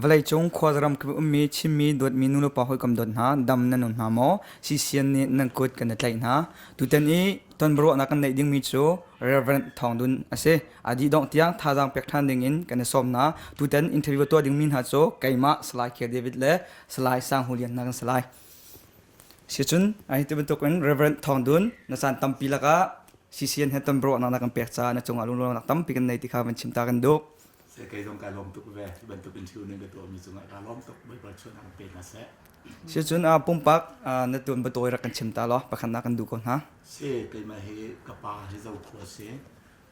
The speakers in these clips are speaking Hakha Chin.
Vawleicung khuazaram kip ummi Chinmi dawtmi nulepa hawikom dawt hna, dam nan um hna maw? CCN nih nan kut kan i tlaih hna. Tutan i tonbiaruahnak kan neih dingmi cu Reverend Thawng Dun a si. A dih dongh tiang thazaang pek ṭhan dingin kan i sawm hna. Tutan interview tuah dingmi hna cu keimah Salai Khel David le Salai Sang Hu Lian hna kan si lai. Sicun hi ti bantukin Reverend Thawng Dun na caan tampi lakah CCN he tonbiaruahnak na kan pek caah na cungah lunglawmhnak tampi kan nei ti kha van chim ta kan duh. Se kei zong kai lawm tuk ve. Hi bantuk in thil nan ka tuahmi cungah kaa lawm tuk. Bawipa chuahnak pe hna seh. Sicun pumpak na tuan batawi rak kan chim ta law pakhatnak kan duh ko hna. Si keimah hi ka pa hi Zokhua a si.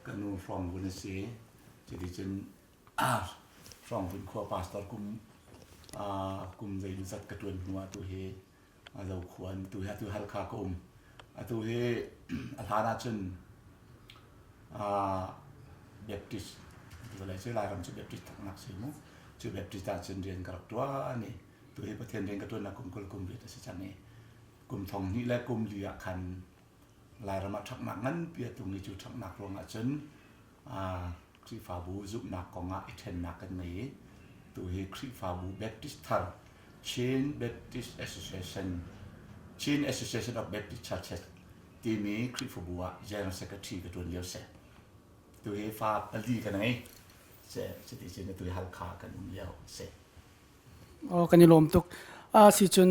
Ka nu Hrawngvun a si. Cuticun Hrawngvun khua pastor kum kum zeimawzat ka tuan hnu ah tu hi Zokhua in tu hi atu Halkha ka um. Atu hi a hlan ahcun Baptist vawlei cu Lairam cu Baptist thawknak si mu. Cu Baptist ahcun rian ka rak ṭuan i tu hi Pathian rian ka ṭuannak kum 20 kum riat a si cang i kum thong hnih le kum li ah khan Lairam ah ṭhaknak nganpi a tung i cu ṭhaknak ruangah cun Khrihfabu zumhnak kongah i ṭhennak kan ngei i tu hi Khrihfabu Baptist thar Chin Baptist Association Chin Association of Baptist Churches timi Khrihfabu ah General Secretary ka ṭuan lio si. Tu hi fa pali ka ngei. Se cuti cun atu hi Halkha kan um lio si. Oh, kan i lawm tuk. Ah si cun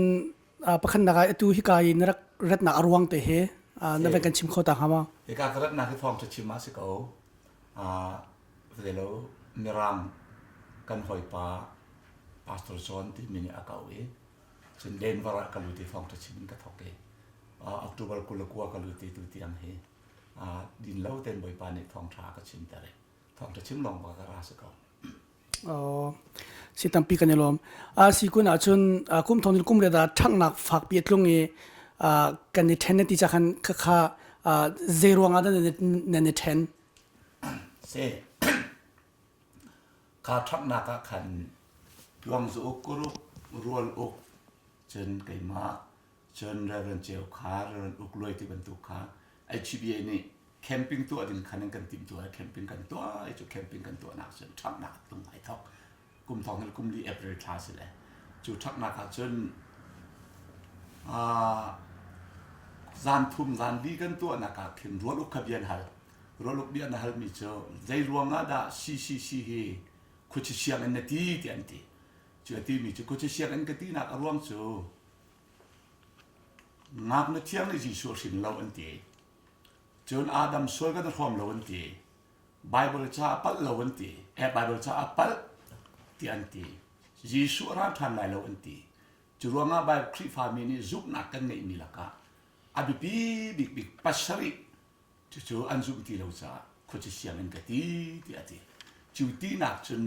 pakhatnak ah atu hika i na rak ratnak a ruang te he na van kan chim kho ta hnga maw? Hika ka ratnak hi thawng ṭha chim ah si ko. Velo Mirang kan hawipa Pastor John timi nih a kau i cun Denver ah ka lut i thawng ṭha chim in ka thawk i October 29 ka lut i tu tiang hi din lo tein Bawipa nih thawngṭha a ka chimter i thawngṭha chim lawng ka ra si ko. Si tampi kan i lawm. Si kun ahcun kum thong kum le da ṭhanghnak fakpi a tlung i kan i ṭhen na ti ca khan khakha zei ruang ah dah nan i ṭhen? Si. Kha ṭhanghnak ah khan Luangzu uk kuruk rual uk cun keimah cun Reverend Ceu kha Reverend Uk Luai ti bantuk kha HBA nih camping tuah ding khan an kan timh tuah camping kan tuah i cu camping kan tuahnak cun ṭhaknak tung ai thok kum thong hil kum li April thla si le cu ṭhaknak ah cun zan thum zan li kan tuahnak ah khin rual uk kha bia an hal rual uk bia an halmi cu zei ruangah dah CCC hi khuachi sianginn na ti tiah an ti cu a timi cu khuachi sianginn ka tinak a ruang cu Ngaknu thiang nih Jesuh a hrin lo an ti. Cun Adam sual kan i hrawm lo an ti. Bible ca a palh lo an ti. Eh, Bible ca a palh tiah an ti. Jesuh a ra ṭhan lai lo an ti. Cu ruangah Bible Khrihfami nih zumhnak kan ngeihmi lakah a biapi bikbik pasarih cucu an zumh ti lo caah khuaci sianginn ka ti tiah a ti. Cu tinak cun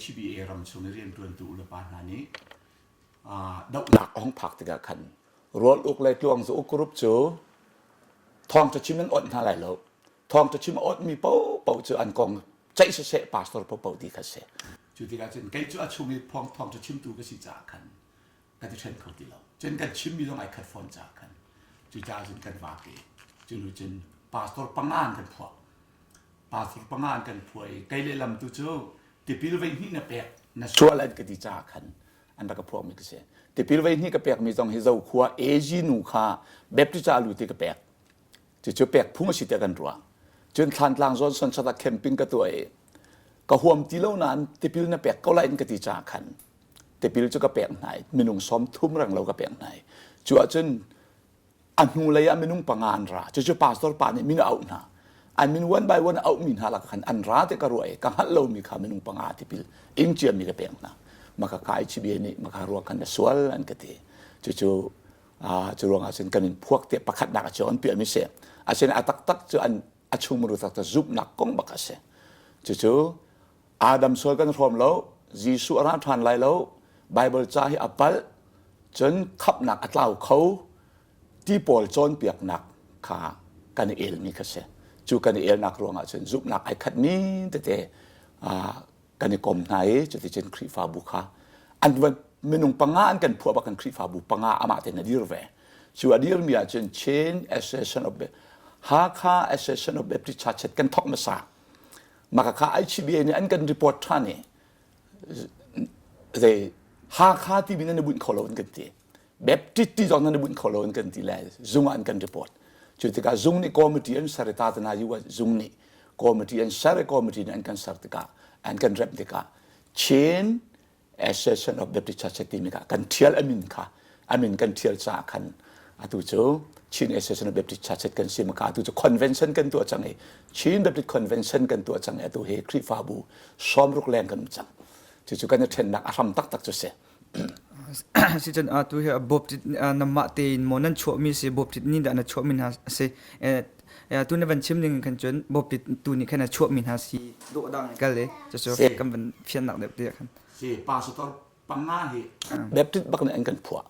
HBA ram chung i rianṭuantu ulepa hna nih dohnak a hung phak tikah khan rual uk le tluang zu uk group cu thawngṭha chim an awnh hna lai lo thawngṭha chim a awnhmi paohpaoh cu an kong ceih siseh pastor paohpaoh ti kha si cu tikah cun kei cu a chung i thawngṭha chimtu ka si caah khan kan i ṭhen kho ti lo cun kan chimmi zong ai khat fawn caah khan cucaah cun kan vak i cu hnu cun pastor panga an kan phuah pastor panga an kan phuah i kei lehlam tu cu tipil vei hnih na pek na sual an ka ti caah khan an rak ka phuahmi ka si tipil vei hnih ka pekmi zong hi zokhua AG nu kha Baptist ca lu ti ka pek cucu pek phung a si tiah kan ruah cun thlantlang zawn son sata camping ka tuah i ka huam ti lo nain tipil na pek ko lai in ka ti caah khan tipil cu ka pek hna i minung sawm thum reng lo ka pek hna i cu ahcun A hnulei ah minung panga an ra. Cucu pastor pa nih min a auh hna. An min one by one a auhmi hna lakah khan an ra ti ka ruah i ka hngalh lomi kha minung panga tipil ing ciami ka pek hna. Maka ka HBA nih maka ruang khan na sual an ka ti. Cucu cu ruangah cun kan in phuak tiah pakhatnak a cawn piahmi si. Asinain a taktak cu an a chungmuru taktak zumhnak kong bak a si. Cucu Adam sual kan hrawm lo, Jesuh a ra ṭhan lai lo, Bible ca hi a palh, cun khapnak a tlau kho ti pawl cawnpiaknak kha kan i elmi kha si. Cu kan i elnak ruangah cun zumhnak ai khatmi tete kan i kom hna i cuticun Khrihfabu kha an van minung panga an kan phuah bak kan Khrihfabu panga amah tein a dir ve. Cu a dirmi ahcun Chin Association of Hakha Association of Baptist Churches kan thawk hmasa. Maka kha ICBA nih an kan report ṭhan i. Zei Hakha timi nan i bunh kho lo an kan ti. Baptist ti zong nan i bunh kho lo an kan ti le zung ah an kan report. Cu tikah zung nih committee an ser i ta tana yu zung nih committee an ser i committee nih an kan ser tikah an kan remh tikah Chin Association of Baptist Church timi kha kan thial amin kha amin kan thial caah khan atu cu Chin Association of Baptist Church kan si maka atu cu convention kan tuah cang i Chin Baptist Convention kan tuah cang i atu hi Khrihfabu sawmruk leng kan um cang. Cucu kan i ṭhennak a hram taktak cu si. Si cun atu hi Baptist namah tein maw nan chuahmi si Baptist nih dah na chuahmi hna si tu na van chim ning khan cun Baptist tu nih khan na chuahmi hna si dawh dang kal e cucu kan van fiannak deuh te khan. Si pastor panga hi Baptist bak nih an kan phuah.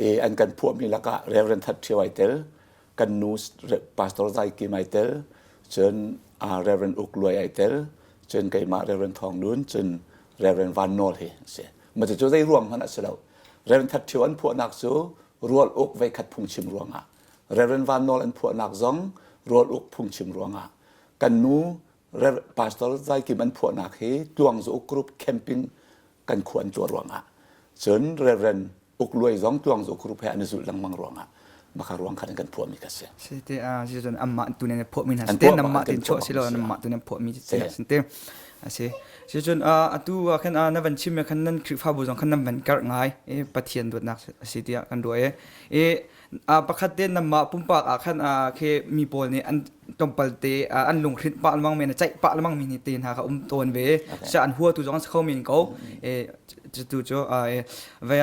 E an kan phuahmi lakah Reverend That Ṭhio ai tel, kan nu Pastor Zai Kim ai tel, cun Reverend Uk Luai ai tel, cun keimah Reverend Thawng Dun, cun Reverend Van Nawl hi a si. Ma cu zei ruang hmanh a si lo. Reverend That Ṭhio an phuahnak cu rual uk veikhat phungchim ruangah Reverend Van Nawl an phuahnak zong rual uk phungchim ruangah kan nu Pastor Zai Kim an phuahnak hi Tluangzu uk group camping kan khua an tuah ruangah cun Reverend Uk Luai zong Tluangzu group he an i zulh lengmang ruangah maka ruang khan kan phuahmi kha si. Si te a si cun anmah tu nan phuahmi hna si te namah tin chuah si lo namah tu nan phuahmi si te a si. Si cun atu ah khan na van chim khan nan Khrihfabu zong khan nan van karh ngai i Pathian dawtnak a si tiah kan ruah i pakhat te namah pumpak ah khan khi mi pawl nih an tlawmpal te an lunghrinh pah lengmang men ceih pah lengmang mi te hna kha um tawn ve sa an hua tu zong an si kho men ko tu cu ve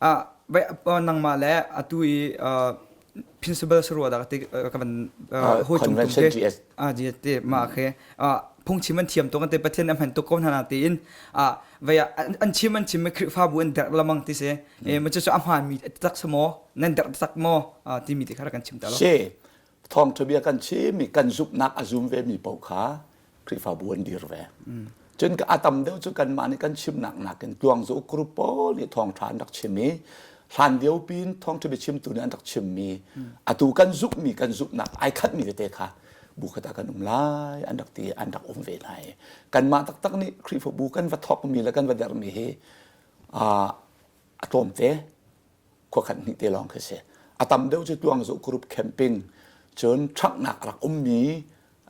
ah nangmah le atu i principal sarua dah ti ka van hoi tung tung te a ji te ma khe phungchim an thiam tuk an te pathian an hman tuk ko hna na tiin a vei an chim an chim Khrihfabu an derh lamang ti si e ma chu a hmaan mi tak maw nan derh tak maw timi ti kha kan chim ta lo si thawngtha bia kan chim i kan zumhnak a zum ve mi paoh kha Khrihfabu an dir ve. Cun a tam deuh cu kanmah nih kan chimnak nakin tluangzu group pawl nih thawngtha an rak chim i hlan lio pin thawngtha biachimtu nih an rak chimmi atu kan zumhmi kan zumhnak ai khatmi tete kha bu khat ah kan um lai an rak ti an rak um ve lai. Kanmah taktak nih Khrihfabu kan va thawkmi le kan va dermi hi a tlawmte khua khat hnih te lawng khi si. A tam deuh cu tluangzu group camping cun ṭhanghnak rak ummi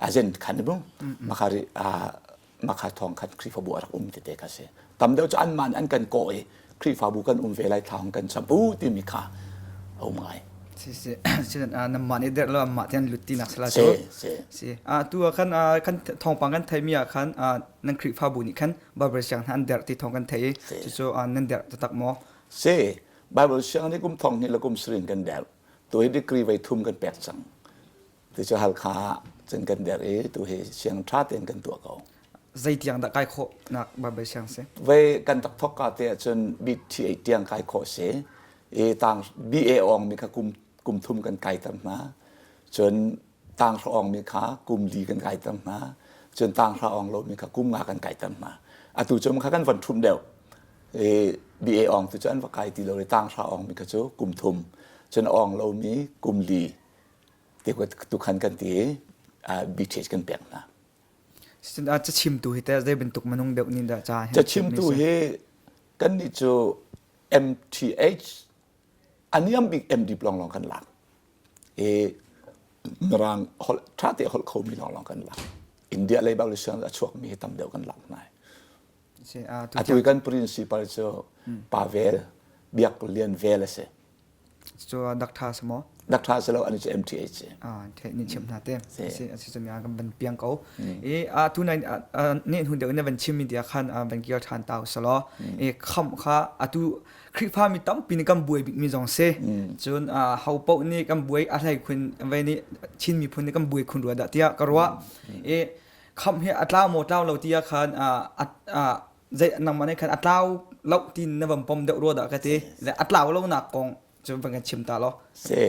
azen khan bu makha makha thong khan Khrihfabu a rak um tete kha si. Tam deuh cu anmah nih an kan kawh i Khrihfabu kan um ve lai thla kan cham u timi kha a um ngai. Si si si namah nih derh lo amah tian lut ti nak sala cu. Si si. Tu ah khan kan thawngpang kan theimi ah khan nan Khrihfabu nih khan Bible siang hna an derh ti thawng kan thei i cucu nan derh taktak maw? Si Bible siang nih kum thong hnih le kum sirin kan derh. Tu hi degree voi thum kan pek cang. Tu cu Halkha ah cun kan derh i tu hi siang ṭha tein kan tuah ko. Zei tiang dah kai khawh nak Bible siang si? Vei kan tak thok ka te ahcun BTA tiang kai khawh si. I tang BA ong mi kha kum kum thum kan kai ter hna. Cun tang hra ong mi kha kum li kan kai ter hna. Cun tang hra ong lo mi kha kum nga kan kai ter hna. Atu cu kha kan van ṭhumh deuh. I BA ong tu cu an va kai ti lo i tang hra ong mi kha cu kum thum. Cun ong lo mi kum li. Tukhan kan ti i BTH kan pek hna. Cachimtu hi teh zei bantuk minung deuh nih dah ca hi Cachimtu hi kannih cu MTH a niam bik MD lawnglawng kan lak. I Mirang holh ṭha te holh khomi lawnglawng kan lak. India lei bak le siang a chuakmi hi tam deuh kan lak hna. Atu kan principal cu Pavel Biak Lian Vel a si. Cu doctor si maw? Doctor si lo an cu MTH si. Ah, the ni chim hna te. Si si cu kan van piang ko. I a tu nai ne hnu deuh na van chim mi dia khan van kir than tau salo. I kham kha atu Khrihfa mi tampi nih kan buai bik mi zong si. Cun ho paoh nih kan buai a hlei khun vai nih Chin miphun nih kan buai khun rua dah tiah ka ruah. I kham hi a tlau maw tlau lo tiah khan zei nangmah nih khan a tlau lo tin na van pom deuh rua dah ka ti a tlau lo nak kong cu van kan chim ta lo si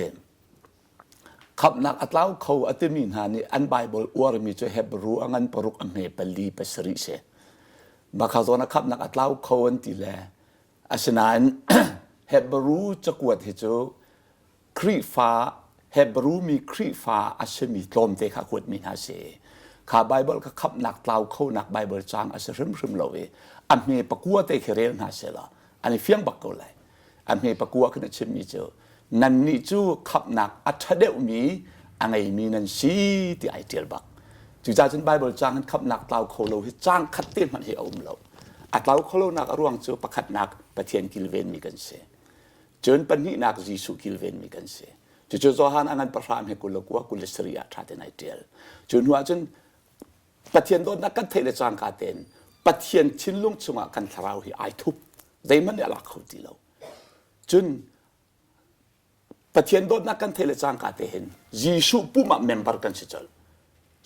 khamnak a tlau kho a timi hna nih an Bible uarmi cu Hebrew a ngan paruk a hme pali pasarih si makha zawn a khamnak a tlau kho an ti le asinain Hebrew cakuat hi cu Khrihfa Hebrew mi Khrihfa a simi tlawmte kha kuatmi hna si. Kha Bible kha khamhnak tlau khonak Bible caang a si hrimhrim lo i a hme pakua te khi rel hna seh law an i fiang bak ko lai. A hme pakua khin a chimmi cu nannih cu khamhnak a ṭha deuhmi a ngeimi nan si ti ai ṭial bak. Cucaah cun Bible caang hin khamhnak tlau kho lo hi caang khat te hmanh hi a um lo. A tlau kho lonak a ruang cu pakhatnak Pathian kilvenmi kan si. Cun pahnihnak Jesuh kilvenmi kan si. Cucu Johan a ngan pahra he 29 27 ah ṭha tein ai ṭial. Cu hnu ah cun Pathian dawtnak kan theih le cangka tein Pathian thinlung chungah kan thlarau hi ai thup. Zeihmanh nih a lak kho ti lo. Cun Pathian dawtnak kan theih le cangka te hin Jesuh pum ah member kan si colh.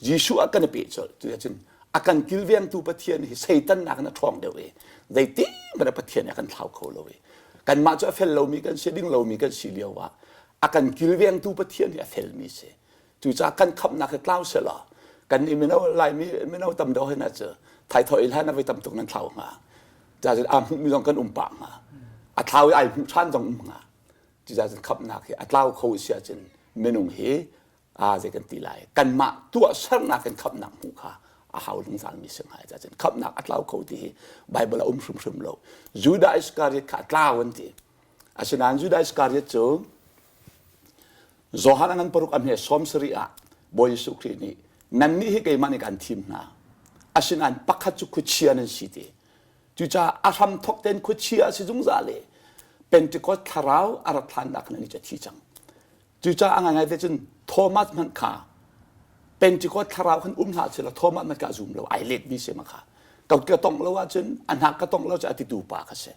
Jesuh ah kan i peh colh. Cuticun a kan kilvengtu Pathian hi Satan nakin a ṭhawng deuh i zeitin hmanh ah Pathian nih a kan thlau kho lo i kanmah cu a fel lomi kan si ding lomi kan si lio ah a kan kilvengtu Pathian hi a felmi si. Cucaah kan khamhnak hi tlau selaw kan nih mino Laimi mino tam deuh hna cu thaithawh i hlan ah voi tam tuk nan thlau hnga. Cucaah aa hmuhmi zong kan um pah hnga. A thlau i ai hmuh ṭhan zong um hnga. Cucaah cun khamhnak hi a tlau kho si ahcun minung hi aa zei kan ti lai kanmah tuahsernak in khamhnak hmuh kha a hau zungzalmi si hnga cun khamhnak a tlau kho ti hi Bible a um hrimhrim lo. Judah Iscariot kha a tlau an ti. Asinain Judah Iscariot cu Johan a ngan paruk a hme 70 ah Bawi Jesuh Khrih nih nannih hi keimah nih kaan thim hna. Asinain pakhat cu khuachia nan si ti. Cucaah a hramthawk tein khuachia a si zungzal i Pentecost thlarau a rat hlannak khan ani cu a thi cang. Cucaah a ngaingai te cun Thomas hmanh kha Pentecost thlarau khan um hlah seh law Thomas hmanh kha a zum lo, ai letmi si ma kha. Ka ka tongh lo ahcun a hnak ka tongh lo cu a titu pa kha si.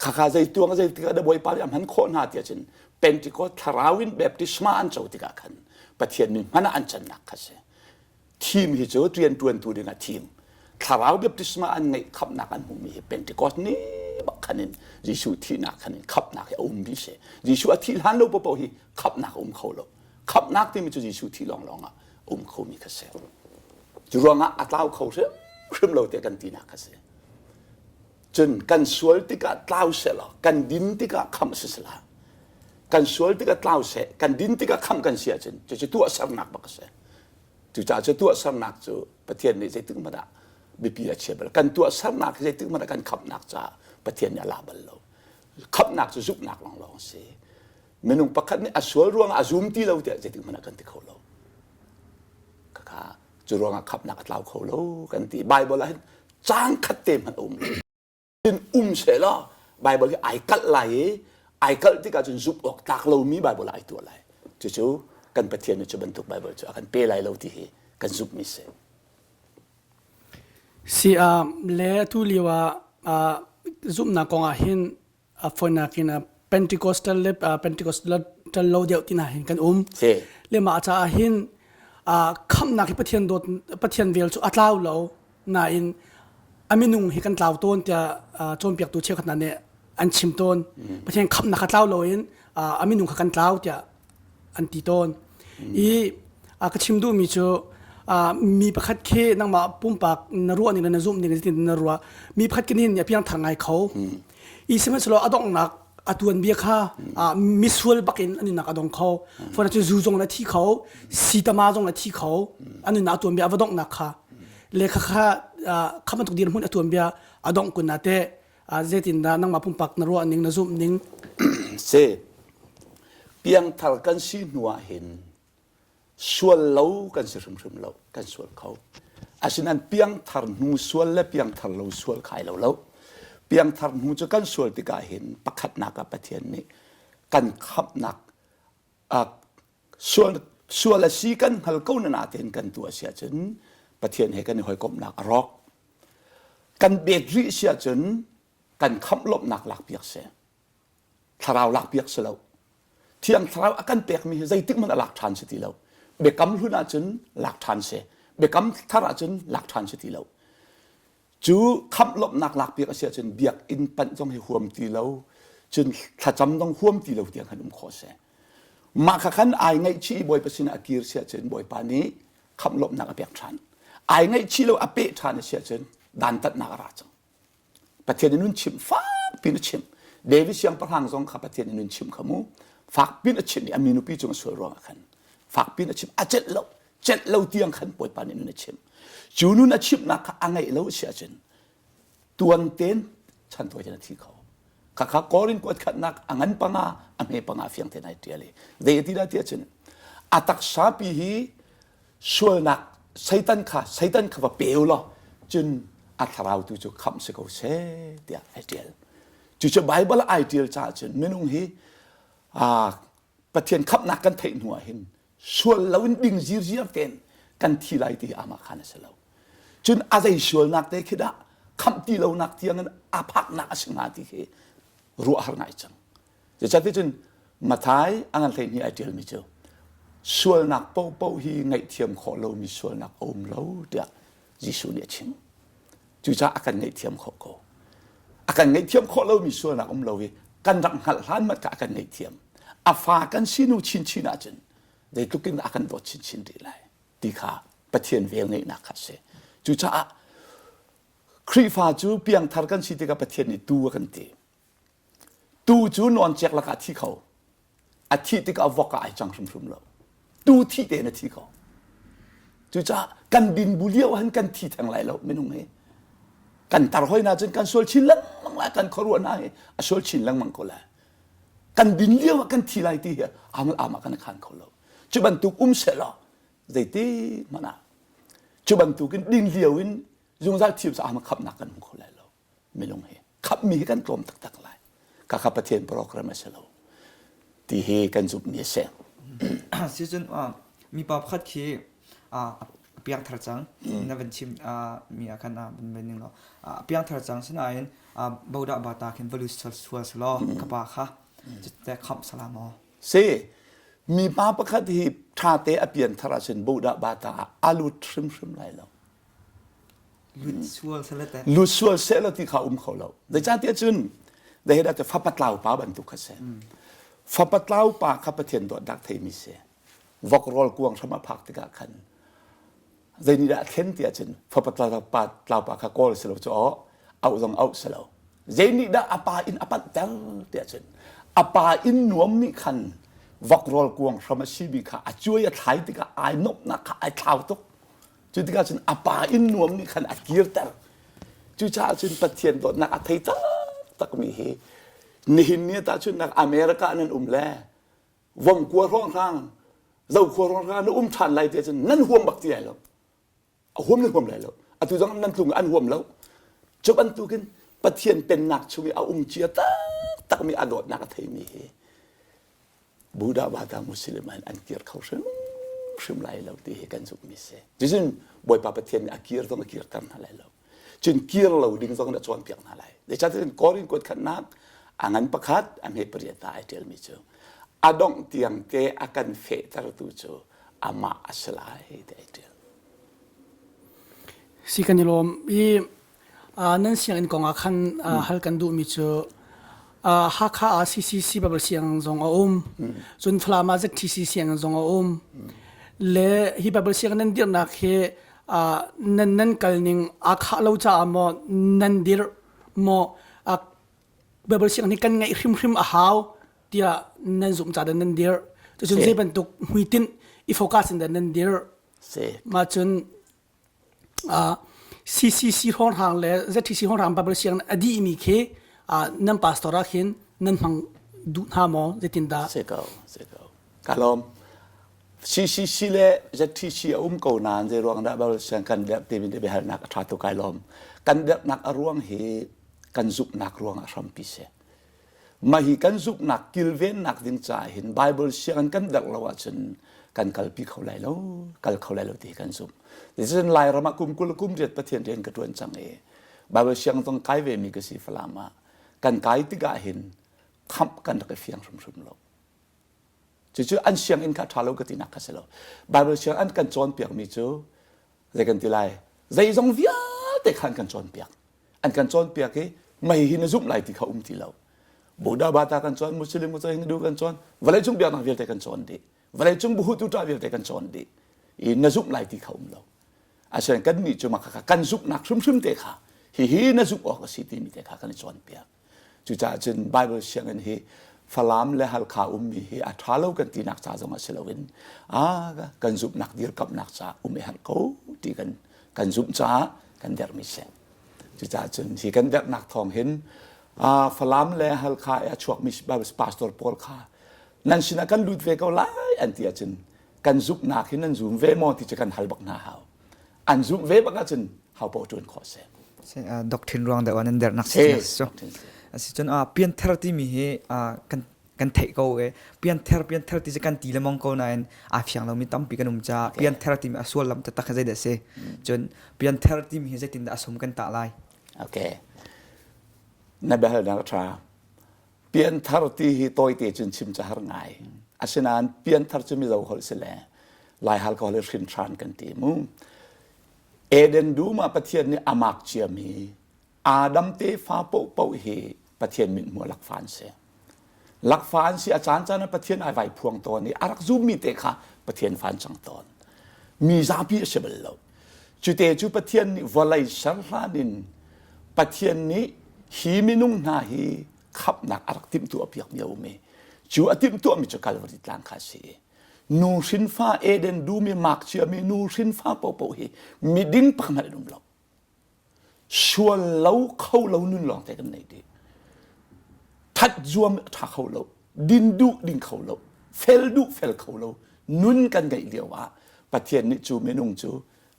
Khakha zei tuang zei tikah dah Bawipa nih a hman khawh hna tiah cun Pentecost thlarau in baptisma an co tikah khan Pathian mi hman ah an cannak kha si. Thim hi cu rianṭuantu dingah thim. Thlarau baptisma an ngeih khamhnak an hmuhmi hi Pentecost ni bak khan in Jesuh thihnak khan in khamhnak hi a ummi si. Jesuh a thih hlan lo paoh hi khamhnak a um kho lo. Khamhnak timi cu Jesuh thih lawnglawng ah a um khomi kha si. Cu ruangah a tlau kho hrimhrim lo tiah kan tinak kha si. Cun kan sual tikah tlau seh law kan din tikah khamh si sehlah. Kan sual tikah tlau seh, kan din tikah khamh kan si ahcun cucu tuahsernak bak a si. Cucaah cu tuahsernak cu Pathian nih zeitik hmanh ah biapi a chia bal. Kan tuahsernak hi zeitik hmanh ah kan khamhnak caah Pathian nih a la bal lo. Khamhnak cu zumhnak lawnglawng a si. Minung pakhat nih a sual ruangah a zum ti lo tiah zeitik hmanh ah kan ti kho lo. Khakha cu ruangah khamhnak a tlau kho lo kan ti. Bible ah hin caang khat te hmanh a um lo. Cun um seh law Bible hi ai kalh lai i ai kalh tikah cun zumh awk tlak lomi Bible ah ai tuah lai. Cucu kan Pathian nih cu bantuk Bible cu a kan pe lai lo ti hi kan zumhmi si. Si ah le atu lio ah zumhnak kong ah hin a fawinak in Pentecostal le Pentecostal lo deuh ti hna hin kan um. Le mah caah hin khamhnak hi Pathian dawt Pathian vel cu a tlau lo nain a minung hi kan tlau tawn tiah cawnpiaktu cheukhat hna nih an chim tawn. Pathian khamhnak kha tlau loin a minung kha kan tlau tiah an ti tawn. I ka chim duhmi cu mi pakhat khi nangmah pumpak na ruah ning le na zumh ning zeitin na ruah mi pakhat khi nihin a piangthar ngai kho. I sihmanhsehlaw a donghnak a tuanbia kha misual bakin an nunnak a dong kho. Fona cu zu zong na thi kho, sitama zong na thi kho. An nunnak a tuanbia a va donghnak kha. Le kha kha kha bantuk dirhmun a tuanbia a dongh kun na teh zeitindah nangmah pumpak na ruah ning na zumh ning si piangthar kan si hnu ah hin sual lo kan si hrimhrim lo kan sual kho asinain piangthar hnu sual le piangthar lo sual khai lo lo piangthar hnu cu kan sual tikah hin pakhatnak ah Pathian nih kan khamhnak sual sual a si kan hngal ko na natein kan tuah si ahcun Pathian he kan i hawikomhnak a rawk kan bet rih si ahcun kan khamh lawmhnak lakpiak si thlarau lakpiak si lo thiang thlarau a kan pekmi hi zeitik hmanh a lak ṭhan si ti lo biakam hlun ahcun lak ṭhan si biakam thar ahcun lak ṭhan si ti lo Cu khamh lawmhnak lakpiak a si ahcun biakinn panh zong hi huam ti lo, cun thlacam zong huam ti lo tiang khan um khawh a si. Mah kha khan ai ngaihchih i Bawipa sinah a kir si ahcun Bawipa nih khamh lawmhnak a pek ṭhan. Ai ngaihchih lo a peh ṭhan a si ahcun dantatnak a ra cang. Pathian nih nun chimh fak piin a chimh. David siangpahrang zong kha Pathian nih nun chimh kha mu. Fak piin a chimh i a mi nupi cung a sual ruangah khan fak piin a chimh a celh lo. Celh lo tiang khan Bawipa nih nun a chimh. Cu nun a chimhnak kha a ngeih lo a si ahcun tuan ten chantawi ten a thi kho. Khakha Korin kuat khatnak a ngan panga a hme panga fiang ten ai tial i zei ti dah ti ahcun a taksa pi hi sualnak Satan kha Satan kha va peu law cun a thlarau tu cu khamh si ko seh tiah ai tial. Cucu Bible ai tial caah cun minung hi Pathian khamhnak kan theih hnu ah hin sual loin ding zirziar tein kan thi lai ti amah khan a si lo. Cun a zei sualnak te khi dah khamh ti lonak tiangin a phaknak a si hnga ti khi ruah har ngai cang. Zeicahtiah cun Mathai a ngan 12 ai ṭialmi cu sualnak paohpaoh hi ngaihthiam khawh lomi sualnak a um lo tiah Jesuh nih a chim. Cucaah a kan ngaihthiam khawh ko. A kan ngaihthiam khawh lomi sualnak um lo i kan rak hngalh hlan mat kha a kan ngaihthiam. A fa kan sinu chinchin ahcun zeitluk in a kan dawt chinchin rih lai ti kha Pathian vel ngeihnak kha a si. Cucaah Khrihfa cu piangthar kan si tikah Pathian nih tu a kan ti. Tuu cu nawncek lakah a thi kho. A thih tikah vok ah ai cang hrimhrim lo. Tuu thih tein a thi kho. Cucaah kan din bu lio han kan thi theng lai lo minung hi. Kan tar hoi na cun kan sual chin lengmang lai kan khuaruah na hi a sual chin lengmang ko lai. Kan din lio ah kan thi lai ti hi amal ama kan khan kho lo. Cu bantuk um seh law zeiti hmanh ah cu bantukin din lio in zungzal thiam sa ama khamnak kan hmu kho lai lo. Minung hi khamhmi hi kan tlawm taktak lai. Khakha Pathian program a si lo ti hi kan zumhmi a si. Sicun mipa pakhat khi a piangthar cang na van chim mi ah khan van van ning law a piangthar cang sinain bodah bata khin valu sual selaw kapa kha te khamh sala maw Si mipa pakhat hi ṭhate a pianthar ahcun bodah bata ah a lut hrimhrim lai lo. Lut sual seh law ti kha um kho lo. Zeicahtiah cun zeidah cu fapa tlau pa bantuk kha si. Fapa tlau pa kha Pathian dawtnak theimi si. Vok rawl kuang hram a phak tikah khan zei nih dah a thlen tiah cun fapa tlau pa tlau pa kha kawl si lo cu aw auh zong auh si lo. Zei nih dah a pa inn a panhter tiah cun a pa inn nuam nih khan vok rawl kuang hram a simi kha a cuai a thlai tikah ai nuamhnak kha ai thlau tuk. Cu tikah cun a pa inn nuam nih khan a kirter. Cucaah cun Pathian dawtnak a thei taktakmi hi nihin ni tahchunhnak America nan um le vomkua hrawnghrang zokhua hrawnghrang na um ṭhan lai tiah cun nan huam bak ti lai lo. A huam nan huam lai lo. Atu zong nan tlung an huam lo. Cu bantukin Pathian pennak chung i a um cia taktakmi a dawtnak a theimi hi Buddha Bata Muslim an an kir kho hrim hrim lai lo ti hi kan zumhmi si. Cucun Bawipa Pathian nih a kir zong a kirter hna lai lo. Cun kir lo ding zong a cawnpiak hna lai. Zeicahtiah Korin kuat khatnak a ngan pakhat a hme pariat ah ai ṭialmi cu a dongh tiang te a kan fehtertu cu amah a si lai ti ai ṭial. Si kan i lawm i Nan sianginn kong ah khan hal kan duhmi cu Hakha ah CCC Bible sianginn zong a um. Cun Falam ah ZTC sianginn zong a um. Le hi Bible sianginn nan dirhnak hi nan nan kal ning aa khah lo caah maw nan dirh maw Bible sianginn hi kan ngeih hrimhrim a hau tiah nan zumh caah dah nan dirh. Cucun zei bantuk hmuitinh i focus in dah nan dirh. Mah cun CCC hrawnghrang le ZTC hrawnghrang Bible sianginn a dihmi khi nan pastor ah khin nan hmang duh hna maw zeitindah? Si ko, si ko. Ka lawm. CCC le ZTC a um ko nain zei ruang dah Bible siang kan dirh timi biahalnak a ṭha tuk kai lawm. Kan dirhnak a ruang hi kan zumhnak ruang ah hrampi si. Mah hi kan zumhnak kilvennak ding caah hin Bible sianginn kan derh lo ahcun kan kalpi kho lai lo, kal kho lai lo ti kan zumh. Cun Lairam ah kum 20 kum riat Pathian rian ka ṭuan cang i Bible siang zong kai ve mi ka si Falam ah kan kai tikah hin khamh kan rak i fiang hrimhrim lo. Cucu an sianginn kha ṭha lo ka tinak kha si lo. Bible siang an kan cawnpiakmi cu zei kan ti lai zeizong vialte kha an kan cawnpiak. An kan cawnpiak i mei hi na zumh lai ti kha um ti lo. Buddha bata kan cawn, Muslim kan cawn, Hindu kan cawn, vawleicung biaknak vialte kan cawn dih. Vawleicung buhutu ṭah vialte kan cawn dih. I na zumh lai ti kha um lo. Asinain kan nih cu mah kha kan zumhnak hrimhrim te kha hihi na zumh awk a si timi te kha kan i cawnpiak. Cucaah cun Bible sianginn hi Falam le Halkha ummi hi a ṭha lo kan tinak ca zong ah si loin a kan zumhnak dirkamhnak ca um i herh ko ti kan kan zumh caah kan dermi si. Cucaah cun hi kan dernak thawng hin Falam le Halkha i a chuakmi pastor pawl kha nan sinah kan lut ve ko lai an ti ahcun kan zumhnak hi nan zum ve maw ti cu kan hal bak hna hau. An zumh ve bak ahcun hau paoh ṭuan khawh a si. Doctrine ruang deuh ah nan dernak si. Asicun pianthar timi hi kan kan theih ko e pianthar pianthar ti cu kan ti lemong ko nain aa fiang lomi tampi kan um caah pianthar timi a suallam taktak hi zeidah a si cun pianthar timi hi zeitindah a sum kan tah lai okay na biahalnak a ṭha pianthar ti hi tawite cun chim ca har ngai asinain pianthar cu mizo holh si le lai hal ko le hrin hran kan ti mu Eden dum ah Pathian nih amak ciami Adam tefa paohpaoh hi Pathian mithmuh lakfa an si. Lakfa an si a caan caan ah Pathian ai vai phuang tawn i a rak zummi te kha Pathian fa an cang tawn. Mi zapi a si bal lo. Cute cu Pathian nih vawlei ser hlan in Pathian nih hi minung hna hi khamhnak a rak timhtuah piakmi a um i cu a timhtuahmi cu Calvary tlang kha a si i nu hrinfa Eden dum i mak ciami nu hrinfa paohpaoh hi miding pakhat an um lo. Sual lo kho lo nun lawng te kan nei dih. That zuam tha kho lo, din duh ding kho lo, fel duh fel kho lo nun kan ngeih lio ah Pathian nih cu minung cu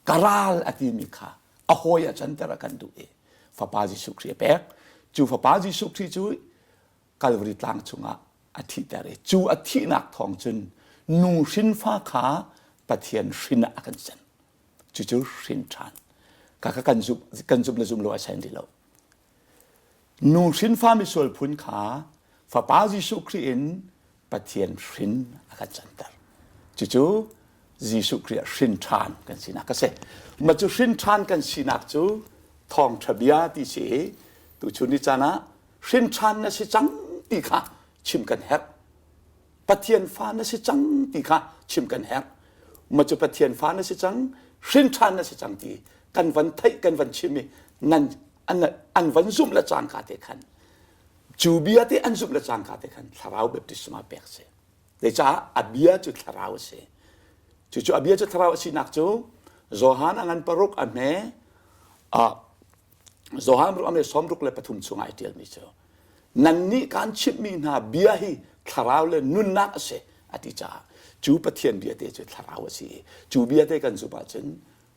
ka ral a timi kha a hawi ah canter a kan duh i Fapa Jesuh Khrih a pek. Cu Fapa Jesuh Khrih cu Calvary tlang chungah a thihter i cu a thihnak thawng cun nu hrinfa kha Pathian hrin ah a kan cen. Cucu hrin ṭhan. Ka ka kan zumh kan zumh le zumh lo a sen rih lo. Nu hrinfa misual phun kha Fapa Jesuh Khrih in Pathian hrin a kan canter. Cucu Jesuh Khrih ah hrin ṭhan kan sinak a si. Mah cu hrin ṭhan kan sinak cu thawngṭha bia ti si i tuchun ni caan ah hrin ṭhan na si cang ti kha chim kan herh. Pathian fa na si cang ti kha chim kan herh. Ma cu Pathian fa na si cang, hrin ṭhan na si cang ti kan van theih kan van chim i nan an, an van zumh le cangka te khan cu bia te an zumh le cangka te khan thlarau baptisma pek si. Zeicah a bia cu thlarau a si. Cucu a bia cu thlarau a sinak cu Johan a ngan paruk a hme a Johan ruk a hme 63 chungah ai ṭialmi cu nannih kaan chimhmi hna bia hi thlarau le nunnak a si a ti caah cu Pathian bia te cu thlarau a si i cu bia te kan zumh ahcun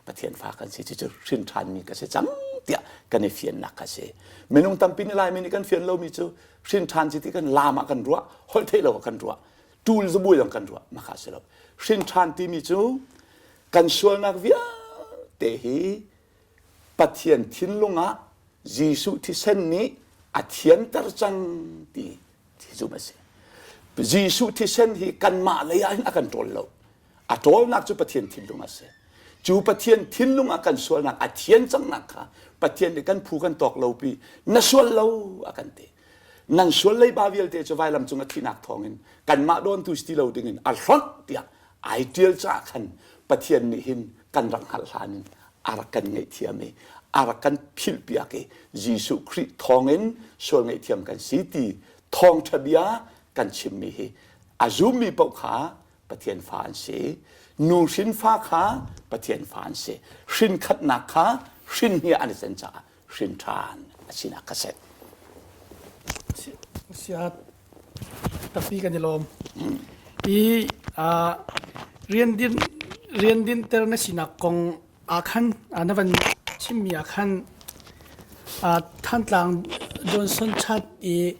Pathian fa kan si cucu hrin ṭhanmi ka si cang tiah kan i fiannak kha si. Minung tampi nih Laimi nih kan fian lomi cu hrin ṭhan si ti kan lam ah kan ruah, holh theih lo ah kan ruah, ṭul zabuai zong kan ruah, mah kha a si lo. Hrin ṭhan timi cu kan sualnak vialte hi Pathian thinlung ah Jesuh thisen nih a thianter cang ti zumh a si. Jesuh thisen hi kanmah lei ah hin a kan ṭawl lo. A ṭawlnak cu Pathian thinlung a si. Cu Pathian thinlung ah kan sualnak a thian cangnak kha Pathian nih kan phu kan tawk lo pi na sual lo a kan ti. Nan sual leiba vialte cu vailam cung a thihnak thawngin kanmah dawntu si ti lo dingin a hlonh tiah ai ṭial caah khan Pathian nih hin kan rak hngalh hlan in a rak kan ngaihthiam i a rak kan philhpiak i Jesuh Khrih thawngin sual ngaihthiam kan si ti thawngṭha bia kan chimmi hi a zummi paoh kha Pathian fa an si. Nu hrin fa kha Pathian fa an si. Hrin khatnak kha hrin hi an i sen caah hrin ṭhan a sinak kha si. Siat tampi kan i lawm. I rian din rian dinter na sinak kong ah khan na van chimmi ah khan Thantlang Johnson Chat i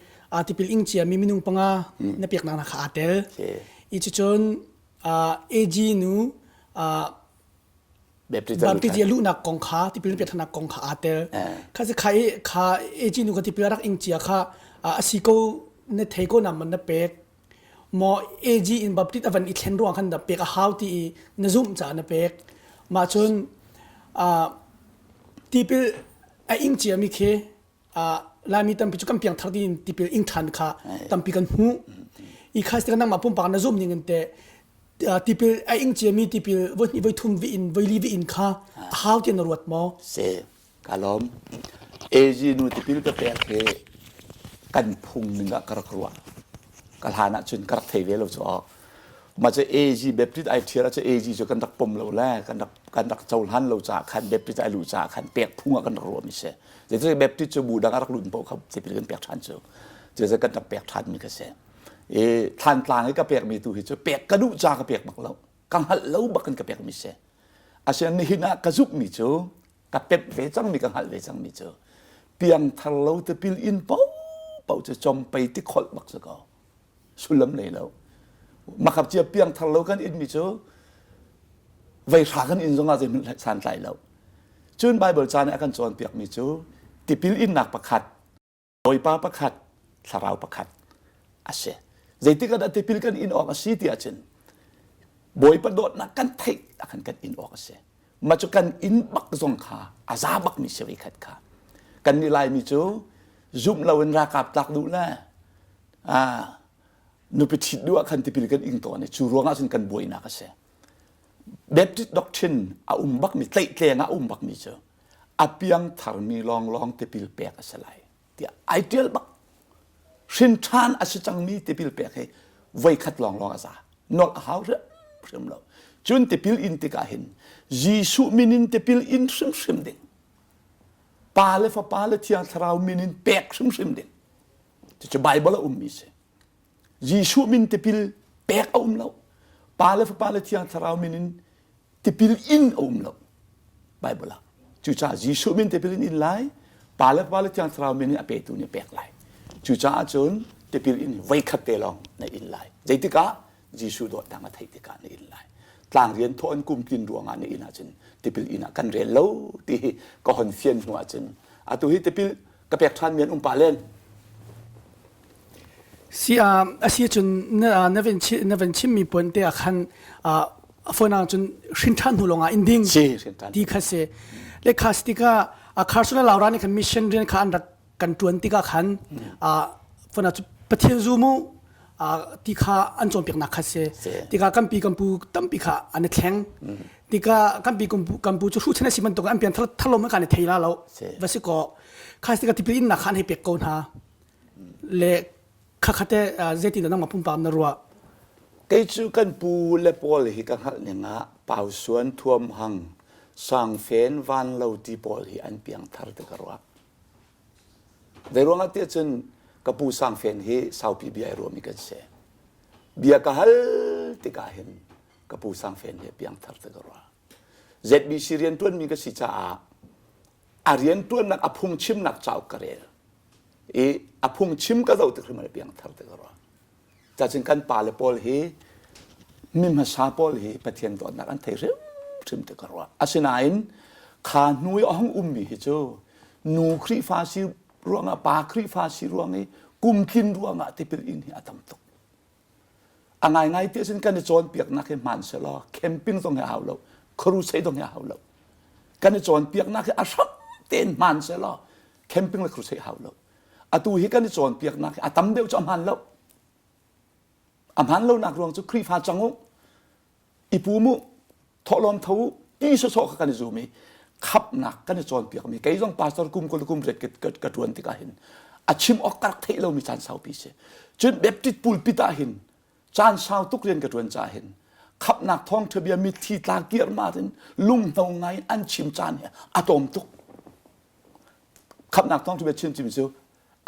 tipil ing ciami minung panga na peknak kha aa tel. I cucun AG nu Baptist luhnak kong kha tipil peknak kong kha aa tel. Kha si kha i kha AG nu kha tipil rak ing cia kha a si ko na thei ko na man na pek maw AG in Baptist a van i thlen ruang khan na pek a hau ti i na zumh caah na pek. Mah cun tipil a ing ciami khi Laimi tampi cu kan piangthar ding tipil ing ṭhan kha tampi kan hmuh. I kha si nangmah pumpak na zumh ning in teh tipil a ing ciami tipil voi hnih voi thum vi in voi li vi in kha a hau ti na ruat maw? Si, ka lawm. AG nu tipil ka pek hi kan phung ning ah ka rak ruah. Ka hlan ah cun ka rak thei ve lo cu awk. Mah cu AG Baptist ai ṭhial ahcun AG cu kan rak pom lo le kan rak kan rak cohlan lo caah khan Baptist ai luh caah khan pek phung ah kan rak ruahmi si. Zeicahtiah Baptist cu bu dang a rak lut paoh kha tipil kan pek ṭhan cu. Cucu kan rak pek ṭhanmi kha si. I Thlantlang i ka pekmi tu hi cu pek ka duh ca ka pek bak lo. Ka hngalh lo bak in ka pekmi si. Asinain nihin ah ka zumhmi cu ka pemh ve cangmi ka hngalh ve cangmi cu piangthar lo tipil in paohpaoh cu compei ti kholh bak si ko sullam nei lo makap cia piangthar lo kan inmi cu veihra kan in zongah zeihmanh santlai lo cun Bible ca nih a kan cawnpiakmi cu tipil innak pakhat Bawipa pakhat, thlarau pakhat a si. Zeitik ah dah tipil kan in awk a si ti ahcun Bawipa dawtnak kan theih ah khan kan in awk a si. Mah cu kan in bak zong kha a za bakmi si khat kha. Kan nih Laimi cu zumh loin ralkap tlak duh le nupi ṭhit duh ah khan tipil kan ing tawn i cu ruangah cun kan buainak a si. Baptist doctrine a um bakmi tlaihtleng ah a um bakmi cu a piangtharmi lawnglawng tipil pek a si lai tiah ai ṭial bak. Hrin ṭhan a si cangmi tipil pek hi voikhat lawnglawng a za. Nolh a hau hrimhrim lo. Cun tipil in tikah hin Jesuh min in tipil in hrimhrim ding. Pa le Fapa le Thiang Thlarau min in pek hrimhrim ding. Cucu Bible a ummi si. Jesuh min tipil pek a um lo. Pa le Fapa le Thiang Thlarau min in tipil in a um lo Bible ah cucaah Jesuh min tipil in in lai pa le pa le Thiang Thlarau min in a petu nih pek lai cucaah cun tipil in voikhat te lawng na in lai zeitikah Jesuh dawtnak na theih tikah na in lai tlang rian thawh an kum tlin ruangah na in ahcun tipil in ah kan rel lo ti hi ka hon fian hnu ahcun atu hi tipil ka pek ṭhan mi an um pah len Si a si cun na na van na van chimmi puan te ah khan a phone ah cun hrin ṭhan hnu lawngah in ding ti kha si le kha si tikah a Kharsuna Laura nih khan mission rian kha an rak kan ṭuan tikah khan phone ah cu Pathian zu mu ti kha an cawnpiaknak kha si tikah kan pi kan pu tampi kha an i thleng tikah kan pi kan pu cu hruhchan a si bantuk an pian thar tharlo man kan i thei la lo va si ko kha si tikah tipil innak kha an hei pek ko hna Le khakhate zeitin dah nangmah pumpak na ruah? Kei cu kan pu le pawl hi ka hngalh ning ah Pausuan Thuam Hang, Sangfen Van Lo ti pawl hi an piangthar ti ka ruah. Zei ruangah tiah cun ka pu Sangfen hi saupi bia i ruahmi kan si. Bia ka hal tikah hin ka pu Sangfen hi piangthar ti ka ruah. ZBC rianṭuanmi ka si caah a rianṭuannak a phungchimnak cauk ka rel. I a phungchim ka zoh tik hrim ah piangthar te ka ruah. Cacun kan pale pawl hi mi hmasa pawl hi Pathian dawtnak an thei hrimhrim te ka ruah. Asinain kha hnu i a hung ummi hi cu nu Khrihfa si ruangah pa Khrihfa si ruang i kum tlin ruangah tipil in hi a tam tuk. A ngaingai ti ahcun kan i cawnpiaknak hi hmaan selaw camping zong hi a hau lo, crusade zong hi a hau lo. Kan i cawnpiaknak hi a hram tein hmaan selaw camping le crusade hau lo. Atu hi kan i cawnpiaknak hi a tam deuh cu a hmaan lo. A hmaan lonak ruang cu Khrihfa cang u, i pum u, thawhlawm tho u, ti sawsawh kha kan i zum i khapnak kan i cawnpiakmi kei zong pastor kum kul kum riat ka ṭuan tikah hin a chim awk ka rak theih lomi caan saupi si. Cun Baptist pulpit ah hin caan sau tuk rian ka ṭuan caah hin khapnak thawngṭha bia mitthli tla kirma in lunghno ngai in an chim caan hi a tlawm tuk. Khamhnak thawngṭha bia chim chim cu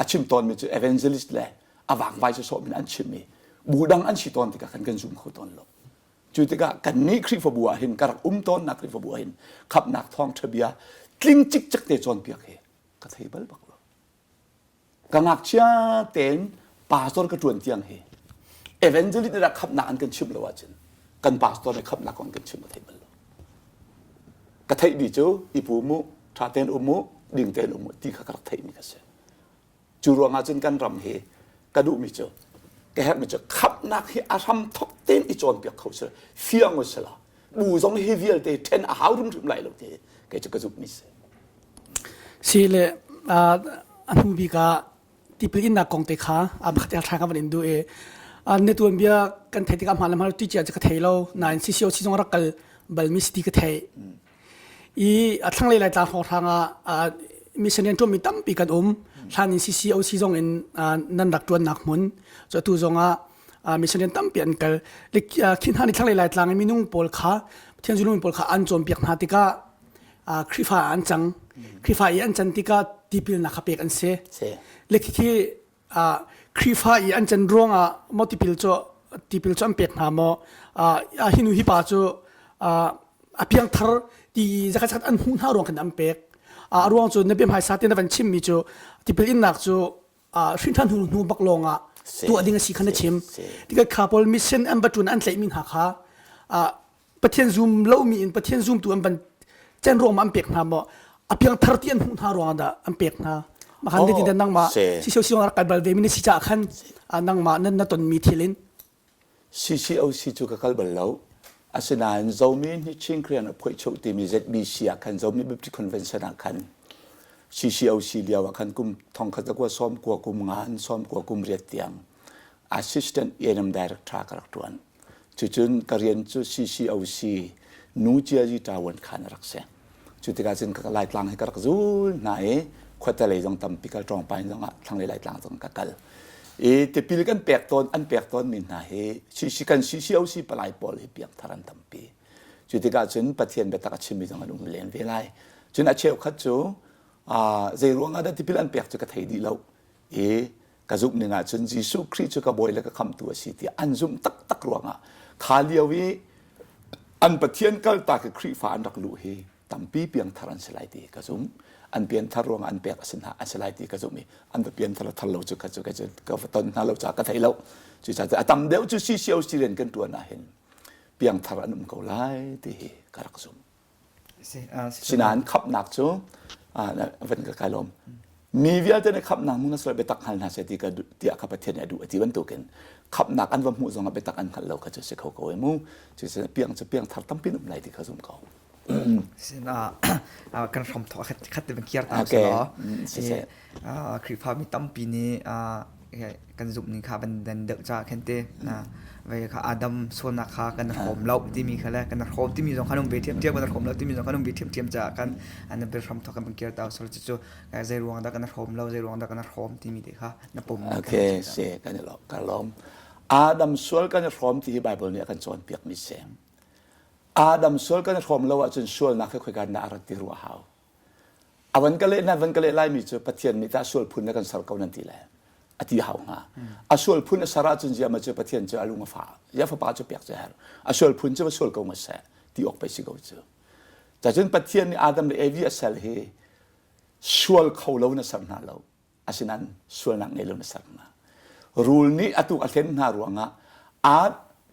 a chim tawnmi cu evangelist le a vakvai sawsawh min an chimmi bu dang an si tawn tikah khan kan zum kho tawn lo. Cu tikah kannih Khrihfabu ah hin ka rak um tawnnak Khrihfabu ah hin khamhnak thawngṭha bia tling cikcek te cawnpiak hi ka thei bal bak lo. Ka ngakchia tein pastor ka ṭuan tiang hi evangelist nih khamhnak an kan chimh lo ahcun kan pastor nih khamhnak kong an kan chimh ka thei bal lo. Ka theihmi cu i pu mu, ṭha tein um mu, ding tein um mu ti kha ka rak theihmi ka si. Cu ruangah cun kan ram hi ka duhmi cu ka herhmi cu khamhnak hi a hram thok tein i cawnpiak kho sila fiang u sila bu zong hi vialte ṭhen a hau hrimhrim lai lo ti kei cu ka zumhmi si. Si le a hnu bik ah tipil innak kong te kha a pakhat thla ka van in duh i na tuanbia kan theih tikah hmaan le hmaan ti cia cu ka thei lo nain CCO si zong rak kal balmi si ti ka theih i a thlanglei lai tlang hrawnghrang ah. mission rian ṭuanmi tampi kan um. Hlan in CCOC zong in nan rak ṭuannak hmun. Cu atu zong ah mission rian tampi an kal. Khi hna nih thlanglei Laitlang i minung pawl kha Pathian zulmi pawl kha an cawnpiak hna tikah Khrihfa an cang. Khrihfa i an can tikah tipilnak kha pek an si. Le khi Khrihfa i an can ruangah maw tipil cu tipil cu an pek hna maw hi nu hi pa cu a piangthar ti zakhat zakhat an hmuh hna ruang khan an pek a ruang cu na bia hmaisa te na van chimmi cu tipil innak cu hrinṭhan hnu hnu bak lawng ah tuah ding a si kha na chim tikah kha pawl mission an va ṭun an tlaihmi hna kha Pathian zum lomi in Pathian zumtu an van cen ruang an pek hna maw a piangthar ti an hmuh hna ruang dah an pek hna makhan oh, ti nangmah CCOC rak kal bal ve mi na si caah khan nangmah nan na tonmi thil in CCOC cu ka kal bal lo asinain Zomi ni Chin Korean a phoih cheu timi ZBC ah khan Zomi Baptist Convention ah khan CCOC lio ah khan kum thongkhat zakua sawm kua kum ngan sawm kua kum riat tiang assistant ENM director ka rak tuan Cucun ka rian cu CCOC nu ciazi ṭawan khan a rak si. Cu tikah cun ka Laitlang hi ka rak zul hna i khuate lei zong tampi kal ṭawngpai zong ah thlanglei Laitlang zong ka kal. I tipil kan pek tawn an pek tawn mi hna hi CC kan CCOC palai pawl hi piangthar an tampi. Cu tikah cun Pathian biatak a chimmi zong an um len ve lai. Cun a cheukhat cu zei ruang ah dah tipil an pek cu ka thei dih lo. I ka zumh ning ahcun Jesuh Khrih cu ka bawi le ka khamhtu a si tiah an zumh taktak ruangah kha lio i an Pathian kaltak i Khrihfa an rak luh hi tampi piangthar an si lai ti ka zumh an pianthar ruangah an pek a si hna a si lai ti ka zumh i an va pianthar thar lo cu ka cu ka cu ka va ton hna lo caah ka thei lo cucaah a tam deuh cu CCOC rian kan tuan ah hin piangthar an um ko lai ti hi ka rak zumh Sinain khamhnak cu van ka kai lawm. Mi vialte nih khamhnak hmu na sual biatak hngal hna seh ti ka tiah kha Pathian nih a duh a ti bantukin khamhnak an va hmuh zongah biatak an hngalh lo kha cu si kho ko mu. Cucaah piang cu piang thar tampi um lai ti kha zum ko. Sinah kan hram thawk khat khat te kiar ta okay. selaw. Khrihfa mi tampi nih kan zumh ning kha van dan deuh ca khin te ve kha Adam sualnak kha kan hrawm lo timi kha le kan hrawm timi zong khan um ve thiam thiam kan hrawm lo timi zong khan um ve thiam thiam ca kan an bir hram thok kan kir ta so cu zei ruang dah kan hrawm lo zei ruang dah kan hrawm timi te kha na pom okay se kan i ka lawm Adam sual kan hrawm ti hi Bible nih a kan cawnpiak mi si Adam sual kan hrawm lo ahcun sualnak hi khoika na rat ti ruah hau A van ka leh na van ka leh laimi cu Pathian nih tah sual phun na kan ser ko nan ti le a ti hau hnga. A sual phun a ser ahcun ziama cu Pathian cu a lung a fa. Ya fapa cu pek cu her. A sual phun cu va sual ko nga seh ti awk pei si ko cu. Cacun Pathian nih Adam le Evi a sel hi sual kho lo na ser hna lo. Asinain sualnak ngei lo na ser hna. Rul nih atu a hlen hna ruangah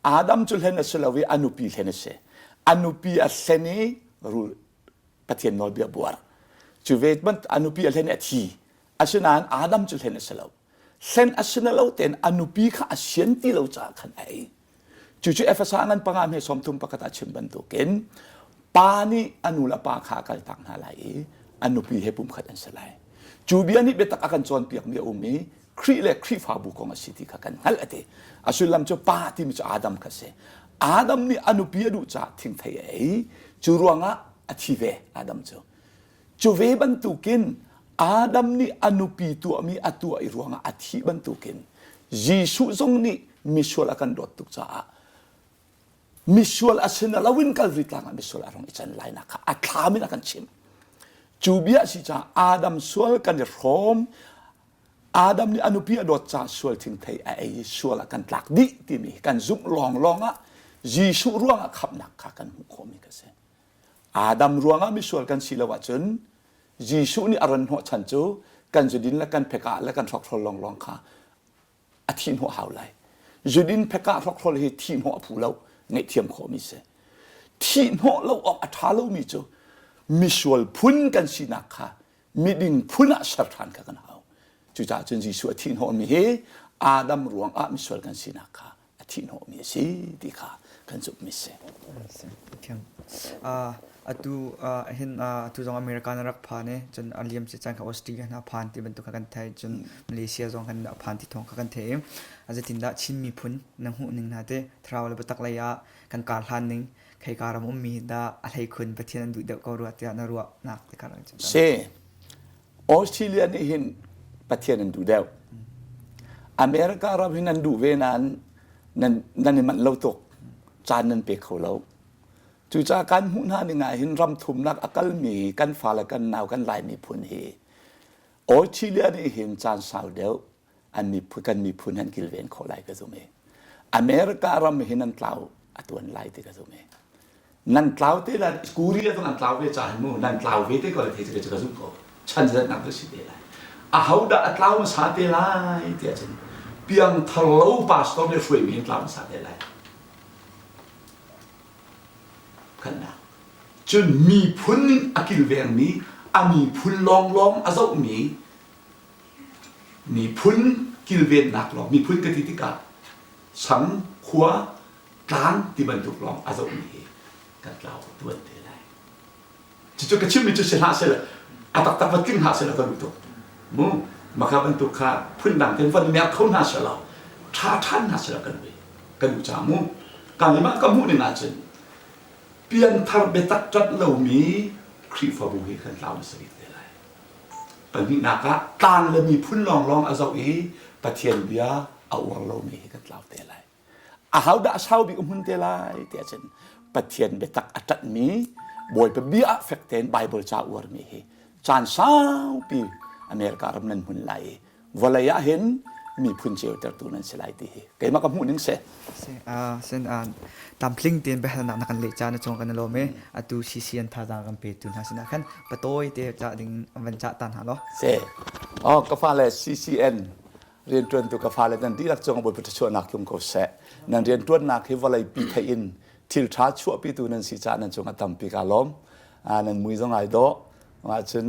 Adam cu hlen a si lo i a nupi hlen a si. A nupi a hlen i rul Pathian nawlbia buar. Cu ve ban a nupi a hlen i a thi. Asinain Adam cu hlen a si lo. Hlen a si na lo tein a nupi kha a sian ti lo caah khan a ei. Cucu Efesa ngan panga hme sawmthum pakhat ah chim bantukin pa nih a nu le pa kha a kaltak hna lai i a nupi he pumkhat an si lai. Cu bia nih biatak a kan cawnpiakmi a um i Khrih le Khrihfabu kong a si ti kha kan hngalh a ti. A sullam cu pa timi cu Adam kha si. Adam nih a nupi a duh caah thingthei a ei. Cu ruangah a thi ve Adam cu. Cu ve bantukin Adam nih a nupi tuahmi a tuah i ruangah a thih bantukin Jesuh zong nih misual a kan dawt tuk caah misual a sin loin Calvary tlang ah misual a rong i can lainak kha a thlam in a kan chimh. Cu bia a si caah Adam sual kan i hrawm Adam nih a nupi a dawt caah sual thingthei a ei i sual ah kan tlak dih timi kan zumh lawnglawng ah Jesuh ruangah khamhnak kha kan hmuh khawhmi ka si. Adam ruangah misual kan si lo ahcun Jesuh nih a ron hnawhchan cu kan zudin le kan phekah le kan hrokhrol lawnglawng kha a thih hnawh hau lai. Zudin phekah hrokhrol hi thih hnawh a phu lo, ngaihthiam khawhmi si. Thih hnawh lo awk a ṭha lomi cu misual phun kan sinak kha miding phun ah ser ṭhan kha kan hau. Cucaah cun Jesuh a thih hnawhmi hi Adam ruangah misual kan sinak kha a thih hnawhmi a si ti kha kan zumhmi a si. Atu hin atu zong America na rak phan i cun a liam ci caan kha Australia hna phan ti bantuk kha kan theih cun Malaysia zong kan phan ti thawng kha kan theih i zeitindah Chin miphun na hmuh ning hna te thlarau le biatak lei ah kan kar hlan ning khei ram ummi dah a hleikhun Pathian an duh deuh ko rua tiah na ruahnak te kha Si. Australia nih hin Pathian an duh deuh. America ram hin an duh ve nain nan nan i manh lo tuk. Caan nan pe kho lo. Cucaah kan hmuh hna ning ah hin ram thumnak a kalmi kan fale kan nau kan Lai miphun hi Australia nih hin caan sau deuh an miphun kan miphun an kilven khawh lai ka zum i America ram hin an tlau a tuan lai ti ka zum i nan tlau te la Korea zong an tlau ve ca hin mu nan tlau ve te ko le the ka ka zum ko chan zat nak si te lai a ho dah a tlau hmasa te lai ti ahcun piang thar lo pastor nih hruai mi an tlau hmasa te lai khannak cun miphun a kilvengmi a miphun lawnglawng a zohmi Miphun kilvennak lawng, miphun ka ti tikah sang, khua, tlang ti bantuk lawng a zohmi hi kan tlau tuan te lai. Cucu ka chimmi cu si hlah seh a taktak va tling hlah seh ka duh tuk. Mu maka bantuk kha phundang ten van mer kho hna seh law ṭha ṭhan hna seh kan duh kan duh ca mu. Keimah ka hmuh ning ahcun pianthar biatak ṭanh lomi Khrihfabu hi kan tlau hmasa bik te lai. Pahnihnak ah tlang le miphun lawnglawng a zoh i Pathian bia a uar lomi hi kan tlau te lai. Ahodah a sau bik a hmun te lai ti ahcun Pathian biatak a ṭanhmi Bawipa bia ah fek tein Baibal ca uarmi hi caan saupi America ram nan hmun lai i vawlei ah hin miphun ceutertu nan si lai ti hi keimah ka hmuh ning si. Sin tlamtling tein biahalnak na kan leh ca na cung kan i lawm i atu CCN thazaang kan petu hna sinah khan patawi te cah ding van cah ta hna law. Si. Oh ka fale CCN rianṭuantu ka fale nan dihlak cung Bawipa thluachuahnak tlung ko seh. Nan rianṭuannak hi vawlei pi theih in thil ṭha chuahpitu nan si caah nan cung a tampi kaa lawm. Nan mui zong ai dawh. Ahcun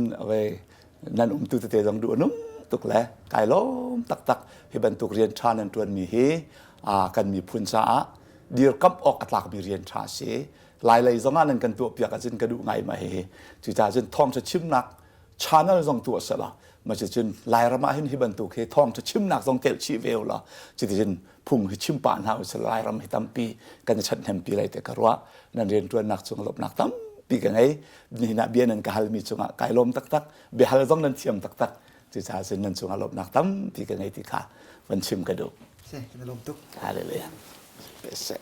nan umtu tete zong duh a nung tuk le kai lawm taktak hi bantuk rian ṭha nan ṭuanmi hi kan miphun caah dirkamh awk a tlakmi rian ṭha a si. Lailei zong ah nan kan tuahpiak ahcun ka duh ngai ma hihi. Cucaah cun thawngṭha chimnak channel zong tuah sehla ma cucun Lairam ah hin hi bantuk hi thawngṭha chimnak zong telh chih ve ulaw cuticun phung hi chim pah hna usih Lairam hi tampi kan i ṭhathnempi lai ti ka ruah. Nan rianṭuannak cung lawmhnak tampi ka ngei. Nihin ah bia nan ka halmi cungah kai lawm taktak. Biahal zong nan thiam taktak. Cucaah cun nan cungah lawmhnak tampi ka ngei ti kha van chim ka duh. Si, kan lawm tuk. Hallelujah. Seh.